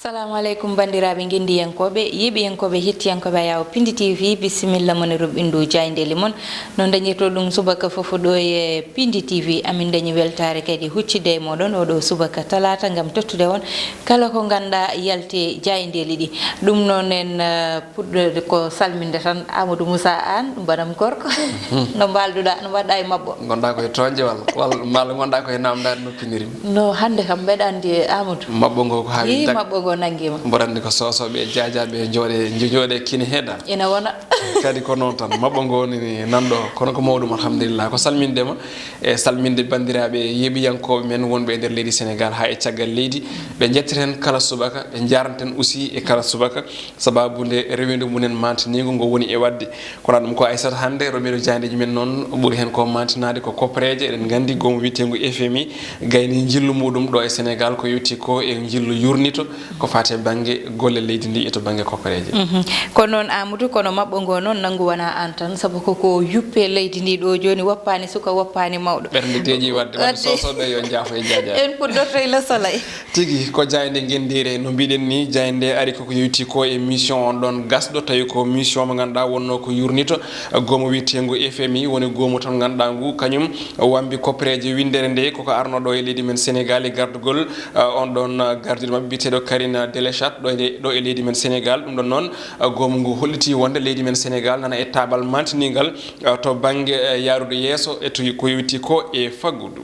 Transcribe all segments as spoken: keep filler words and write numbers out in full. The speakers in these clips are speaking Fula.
Assalamu aleykum, banndiraaɓe ngenndiyankooɓe, yeeɓiyankooɓe, hettiyankooɓe Ayaawo Pindi T V, bisimilla mon e roɓɓindu jaayndeeli mon. No dañirto ɗum subaka fof ɗo e Pindi T V, amin dañi weltaare kadi huccitde e mooɗon oɗo subaka talaata ngam tottude on kala ko ngannduɗaa yalti e jaayndeeli ɗi. Ɗum noon en, eh, puɗɗoyde ko salminde tan Amadou Moussa Anne, banam gorko. No mbalduɗaa, no mbaɗɗaa e maɓɓo? Ngonɗaa koye toñde walla, walla, walla ngonɗaa koye naamndaade no piniri mi? No, hannde kam mbeɗa anndi e Amadou. Maɓɓo ngo ko haa Ii, wiɗta. Maɓɓo ngo nanngiima. Mboɗo anndi ko soosooɓe e jaajaaɓe e jooɗe, jo-, jooɗe kine heeda. Ina wona. Kadi ko noon tan. Maɓɓo ngo woni nanɗo, kono ko mawɗum, alhamdulillah. Ko salminde ma e salminde banndiraaɓe yeeɓiyankooɓe men wonɓe e nder leydi Senegaal haa e caggal leydi. Ɓe njettirten kala subaka, ɓe njaarnten aussi e kala subaka. Sababu nde rewindu mumen mantiniingu ngo woni e waɗde. Kono ɗum ko Aissata hannde, roɓɓindu jaayndeeji men noon ɓuri heen ko mantinaade ko koppereeje. Eɗen nganndi goomu wiyeteengu F M I gayni njillu muɗum ɗo e Senegaal ko yowti ko e njillu yurnito ko faati e bannge golle leydi ndi e to bannge koppereeje. Mhm. Ko noon Amadou, kono maɓɓo ngo noon nanngu wonaa aan tan, sabu ko ko yuppe leydi ndi ɗo jooni, woppaani suka, woppaani mawɗo. Ɓernde deeƴi waɗde, waɗde Waɗde. soosooɓe yo njaafo e jaajaaɓe. En puɗɗorto e Le Soleil. Tigi, ko jaaynde ngenndiire, no mbiɗen ni, jaaynde ari ko ko yowti ko e mission on ɗon gasɗo, tawi ko mission mo ngannduɗaa wonno ko yurnito, eh, goomu wiyeteengu F M I, woni goomu tan ngannduɗaa ngu, kañum wambi koppereeje winndere nde, koko arno ɗo e leydi men Senegaal e gardugol, eh, on ɗon, eh, gardiiɗo maɓɓe biyeteeɗo Karine Delichat ɗo e, ɗo e leydi men Senegaal. Ɗum ɗon noon, eh, goomu ngu holliti wonde leydi men Senegaal nana e taabal mantiningal, eh, to bannge, eh, yaarude yeeso e to ko yowti ko e faggudu.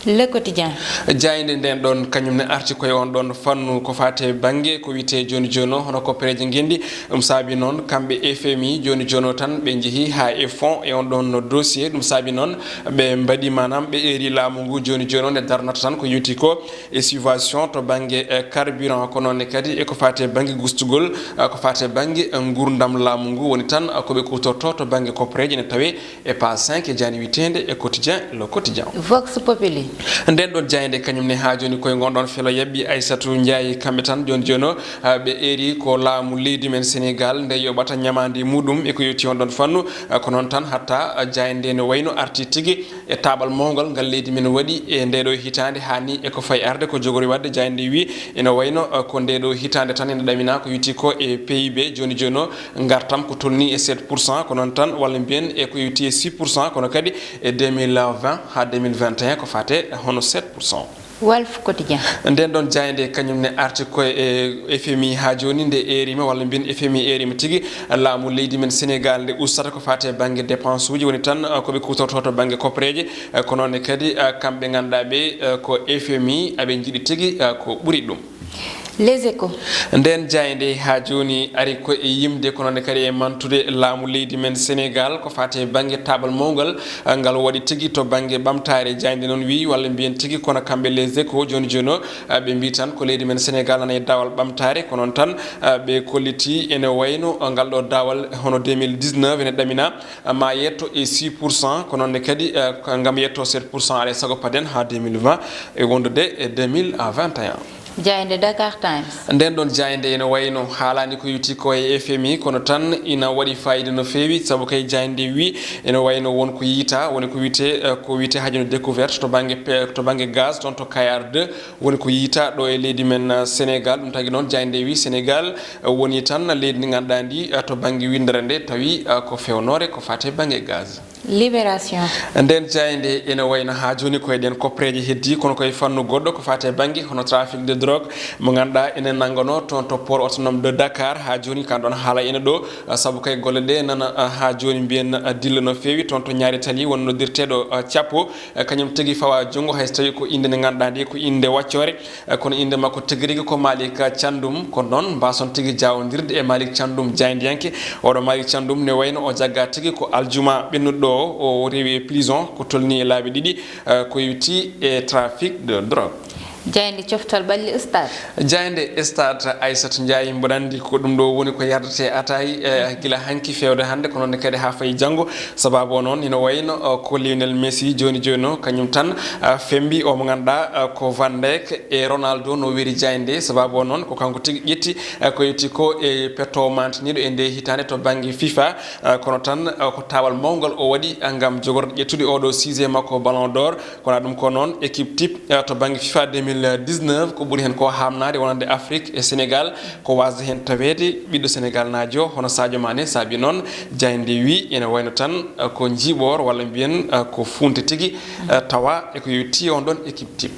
Le Quotidien. Jaaynde nden ɗon kañum ne arti koye on ɗon fannu ko faati e bannge ko wiyetee jooni jooni o, hono koppereeje ngenndi. Ɗum saabi noon kamɓe F M I jooni jooni o tan ɓe njehi haa e fond e on ɗon dossier. Ɗum saabi noon ɓe mbaɗi, maanaam ɓe eeri laamu ngu jooni jooni o nde darnata tan ko yowti ko e subvention to bannge, eh, carburant, ko noon ne kadi e ko faati e bannge gustugol, eh, ko faati e bannge, eh, nguurndam laamu ngu woni tan, eh, ko ɓe kuutorto to bannge koppereeje ne tawee e page cinq e jaaynde wiyeteende e Quotidien, Le Quotidien. Vox Populi. Nden ɗon jaaynde kañum ne haa jooni koye ngon ɗon felo yabbi Aissatou Ndiaye kamɓe tan jooni jooni o, ah, ɓe eeri ko laamu leydi men Senegaal nde yoɓata ñamaandi muɗum e ko yowti on ɗon fannu. Ah, ko noon tan hatta, ah, jaaynde ne wayno arti tigi e taabal mawngal ngal leydi men waɗi e nde ɗo hitaande haa ni e ko fayi arde ko jogori waɗde. Jaaynde wi ina wayno, ah, ko nde ɗo hitaande tan ene ɗamina ko yowti ko e P I B jooni jooni o, ngartam ko tolni e sept pour cent, ko noon tan, walla mbiyen e ko yowti e six pour cent, kono kadi e deux mille vingt haa deux mille vingt et un ko faate hono sept pour cent. Walf Quotidien. Nden ɗon jaaynde kañum ne arti ko e F M I haa jooni nde eerima, walla mbiyen F M I eerima tigi laamu leydi men Senegaal nde ustata ko faate bannge dépense uji, woni tan, eh, ko ɓe kuutorto to bannge koppereeje, eh, ko noon ne kadi, eh, kamɓe ngannduɗaa ɓe, eh, ko F M I aɓe njiɗi tigi, eh, ko ɓuri ɗum. Les Échos. Nden jaaynde haa jooni ari ko e yimde, kono ne kadi e mantude laamu leydi men Senegaal ko faati e bannge taabal mawngal, eh, ngal waɗi tigi to bannge ɓamtaare. Jaaynde noon wiyi, walla mbiyen tigi, kono kamɓe Les Échos jooni jooni o, eh, ɓe mbiyi tan ko leydi men Senegaal nana e daawal ɓamtaare, ko noon tan, eh, ɓe kolliti ene wayno, eh, ngal ɗo daawal hono deux mille dix-neuf ene ɗamina, eh, ma yetto e six pour cent, ko noon ne kadi, eh, ko ngam yetto sept pour cent, alaa e sago paden haa deux mille vingt e wondude e deux mille vingt et un. Jaaynde Dakar Times. Nden ɗon jaaynde ene wayno haalaani ko yowti ko e F M I, kono tan ina waɗi faayiida no feewi, sabu kay jaaynde wi ene wayno won ko yiita, woni ko wiyetee, eh, ko wiyetee haa jooni découverte to bannge pe-, to bannge gaz, toon to Kayar deux, woni ko yiita ɗo e leydi men, eh, Senegaal. Ɗum tagi noon jaaynde wi Senegaal, eh, woni tan leydi ndi ngannduɗaa ndi, eh, to bannge winndere nde tawi, eh, ko feewnoore ko faati e bannge gaz. Libération. Nden jaaynde ene wayno haa jooni ko e ɗen koppereeje heddii, kono ko e fannu goɗɗo ko faati e bannge hono trafic de drogue mo ngannduɗaa ene nannganoo toon to port autonome de Dakar. Haa jooni kan ɗon haala ene ɗo, ah, sabu kay golle ɗe nana, ah, haa jooni mbiyen, ah, dilla no feewi toon to Ñaari Tali, woni noddirteeɗo, ah, Capo, ah, kañum tigi fawa junngo, hay so tawii ko innde nde ngannduɗaa nde ko innde waccoore. Eh, kono innde makko tigi rigi ko Malick Thiandoum. Ko noon mbaason tigi jaawndirde e Malick Thiandoum, jaayndiyanke. Oɗo Malick Thiandoum ne wayno o jagga tigi ko aljuma ɓennuɗo o, o rewi e prison ko tolni e laabi ɗiɗi, eh, ko yowti e trafic de drogue. Jaaynde coftal ɓalli Stade. Jaaynde Stade, Aissata Ndiaye, mboɗo anndi ko ɗum ɗo woni ko yardete ataay, eh, gila hanki feewde hannde, ko noon ne kadi haa fayi janngo. Sababu o noon ina wayno, eh, ko Lionel Messi jooni jooni o, kañum tan, eh, fembi o mo ngannduɗaa, eh, ko Van Dijk e Ronaldo no weri jaaynde, sababu o noon ko kanko tigi ƴetti, eh, ko yowti ko e petto mantiniiɗo e nde hitaande to bannge FIFA, eh, kono tan, eh, ko taawal mawngal o waɗi, eh, ngam jogorde ƴettude oɗo sixième makko Ballon d'Or, kono ɗum ko noon équipe type, eh, to bannge FIFA deux mille dix-neuf, ko ɓuri heen ko haamnaade wonande Afrik e Senegal, ko waasde heen taweede ɓiɗɗo Senegal naajo hono Sadio Mané. Saabi noon, jaaynde wi ene wayno tan, eh, ko njiiɓoor walla mbiyen, eh, ko fuunte tigi, eh, tawa e ko yowti on ɗon équipe type.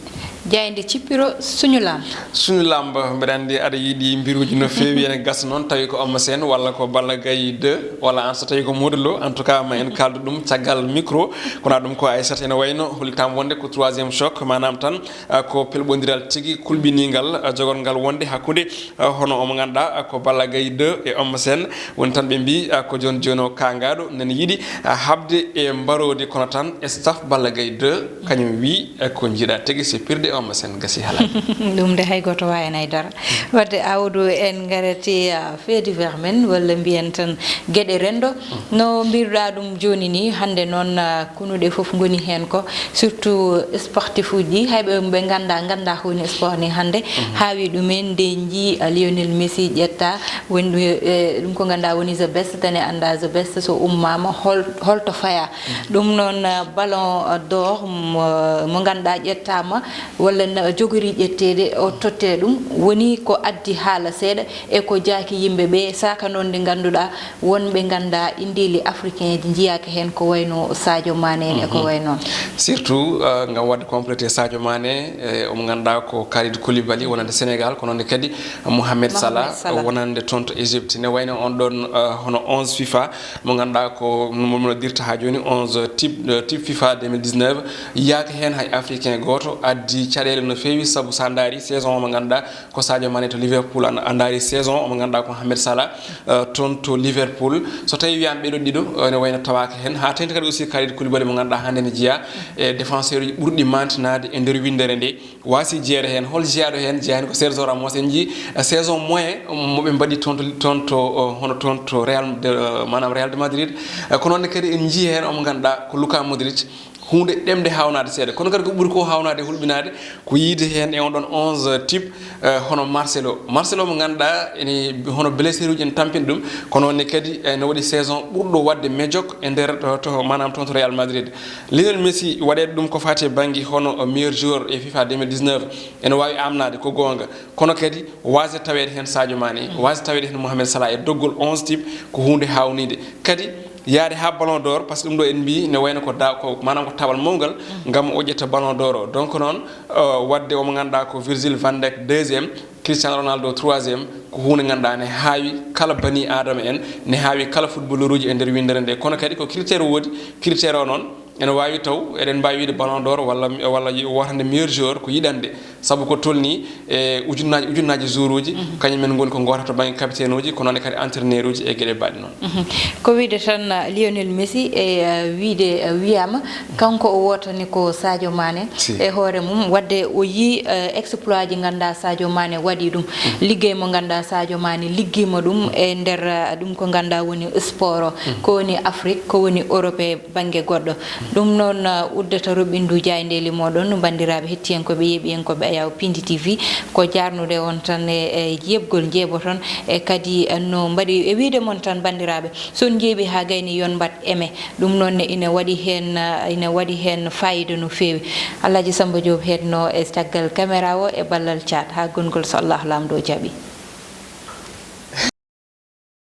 Jaaynde cippiro suñu lamb. Suñu lamb, mbeɗa anndi aɗa yiɗi mbiruuji no feewi, ene gasa noon tawi ko Eumeu Sène walla ko Balla Gaye deux walla an so tawi ko Modou Lo. En tout cas, ma en kaaldu ɗum caggal micro. Kono ɗum ko Aissata ene wayno hollitaama wonde ko troisième choc, maanaam tan, ah, ko pelɓondiral tigi kulɓiniingal, ah, jogorngal wonde hakkunde, ah, hono omo ngannduɗaa, ah, ko Balla Gaye deux e Eumeu Sène. Woni tan ɓe mbii, ah, ko jooni jooni o kaangaaɗo nani yiɗi, ah, haɓde e mbaroodi, kono tan staff Balla Gaye deux kañum wii, eh, ko njiɗa tigi si pirde Eumeu Sène gasi halaade. Ɗum de hay gooto waawi heen hay dara. Wadde Amadou en ngarati, ah, fait divers men walla mbiyen tan geɗe renndo. No mbiruɗaa ɗum jooni ni, hannde noon, ah, kunuɗe fof ngoni heen ko, surtout sportif uji ɗi, hay ɓe, ɓe ngannda, ngannda ko woni sport ni hannde. Haawi ɗumen nde njii, ah, Lionel Messi ƴetta, woni ɗum, eh, ɗum ko ngannda woni the best, tane annda the best so ummaama hol-, holto faya. Ɗum noon, ah, ballon d'or mo, mo ngannduɗaa ƴettaama walla na jogori ƴetteede, o totte ɗum, woni ko addi haala seeɗa e ko jaaki yimɓe ɓe, saka noon nde ngannduɗaa wonɓe ngannda inndeeli africain ji njiyaaka heen ko wayno Sadio Mané en e ko way noon. Surtout, ah, ngam waɗde complété Sadio Mané, eh, omo ngannduɗaa ko Kalidou Koulibaly wonande Sénégal, ko noon ne kadi Mohamed Mohamed Salah Salah. Wonande toon to Égypte. Ne wayno on ɗon, ah, hono onze fifa mo ngannduɗaa ko mo, mo noddirta haa jooni onze type, eh, type fifa deux mille dix-neuf, yiyaaka heen hay africain gooto, addi caɗeele no feewi, sabu so a ndaari saison o mo ngannduɗaa ko Sadio Mané to Liverpool, a, a ndaari saison o mo ngannduɗaa ko Mohamed Salah, eh, toon to Liverpool. So tawi wiyaama ɓeɗo ɗiɗo, eh, ne wayno tawaaka heen. Haa teŋti kadi aussi Kalidou Koulibaly mo ngannduɗaa hannde ne jeyaa e défenseur uji ɓurɗi mantinaade e nder winndere nde. Waasi jeyaade heen, hol jeyaaɗo heen? Jeyaa heen ko Sergio Ramos. En njii, eh, saison moyen mo ɓe mbaɗi toon to, toon to, eh, hono toon to Real de, eh, maanaam Real de Madrid. Eh, ko noon ne kadi en njii heen omo ngannduɗaa ko Luka Modric. Huunde ɗemde haawnaade seeɗa. Kono kadi ko ɓuri ko haawnaade hulɓinaade ko yiide heen e on ɗon onze type, eh, hono Marcelo. Marcelo mo ngannduɗaa ene hono blessure uji ene tampini ɗum. Kono ne kadi, eh, ne waɗi saison ɓurɗo waɗde mejok e nder to, to, maanaam toon to Real Madrid. Lionel Messi waɗeede ɗum ko faati e bannge hono meilleur joueur e fifa deux mille dix-neuf. Ene waawi amnaade, ko goonga. Kono kadi waasde taweede heen Sadio Mané, waasde taweede heen Mohamed Salah e doggol onze type ko huunde haawniinde. Kadi yaade haa Ballon d'Or, par ce que ɗum ɗo en mbii ne wayno ko da-, ko, maanaam ko taaɓal mawngal ngam o ƴetta Ballon d'Or o. Donc noon, euh, waɗde omo ngannduɗaa ko Virgil van Dijk deuxième, Cristiano Ronaldo troisième, ko huunde ngannduɗaa ne haawi kala bani Aadama en, ne haawi kala footballeur uji e nder winndere nde. Kono kadi ko critère woodi, critère o noon ene waawi taw eɗen mbaawi wiide Ballon d'Or walla, walla yi-, wotande meilleur joueur ko yiɗande. Sabu ko tolni e ujunnaaji, ujunnaaji joueur uji, kañum en ngoni ko ngootata to bannge capitaine uji, ko noon e kadi entraîneur uji e geɗe mbaɗe noon. Mhm. Ko wiide tan, uh, Lionel Messi e, uh, wiide, uh, wiyaama, kanko o wootani ko Sadio Mané. Si. E hoore mum, waɗde o yii, uh, exploit ji ngannduɗaa Sadio Mané waɗi ɗum. Liggey mo ngannduɗaa Sadio Mané liggiima ɗum e nder, uh, ɗum ko ngannduɗaa woni sport o. Ko woni Afrique, ko woni Europe e bannge goɗɗo. Ɗum noon, uh, uddata roɓɓindu jaayndeeli mooɗon, banndiraaɓe hettiyankooɓe, yeeɓiyankooɓe Ayaw Pindi T V, ko jaarnude on tan e, e yeɓgol njeeboton, e kadi, uh, no mbaɗi e wiide mon tan, banndiraaɓe, so on njeeɓi haa gayni, yon mbaɗ aimé. Ɗum noon ne ina waɗi heen, uh, ina waɗi heen faayiida no feewi. Alhaji Samba Diop heedno e caggal caméra o e ballal chat, haa gongol so Allahu Laamɗo jaɓi.